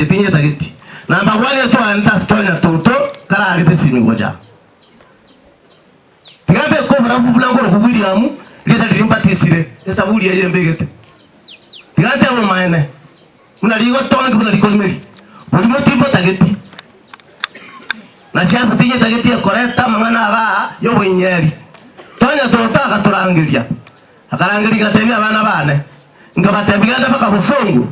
Tinyetageti. Na mbagwanie twaanete ase twanya toto karagete esimi gocha. Tiga mbeke oborabu buna nkorokwa William, rieta riria mbatisire, esaburi eye mbegete. Tiga ntebe obomaene, buna rigotongi buna rikorimeri. Borimo timbotageti. Na siasa tinyetageti ekoreta amang'ana agaa y'oboinyeri. Tonya toto agatorangeria. Akarangeria gatebia abana bane. Nkabatebia genda mpaka bosongo.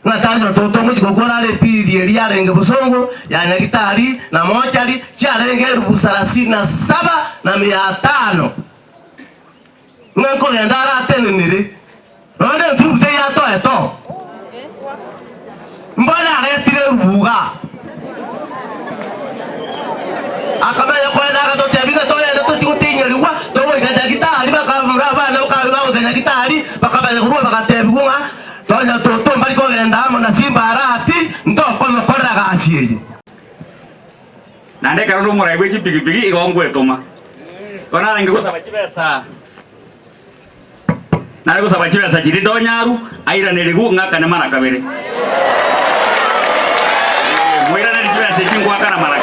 Ng'a tanyora toto ngochia gokora are epiri eria yarenge bosongo ya Nyagitari na mochari chiarenge erubu sarasini na saba na mia atano, ng'a nkogenda are atenenere, nonya nenturubu teiyo atoete oo. Mbono aretire erubu igaa, akamanya koenda agatotebia ng'a togende tochie gotinyerigwa, togoika Nyagitari, bakamura abana bakabe bagoika Nyagitari, bakamanya korwa bagatebigwa ng'a Tonya toto mbari kogenda amo na chimbarati, ntokomokorera gasi eye. Naende ekero ore omorai bwe chipigipigi igo ngwetoma. Igo narenge gosaba chibesa, nare gosaba chibesa chiria ndonyaru, airanerigwe ng'akane mara kabere. Eh, moiranerie chibesa echi ngoakana mara.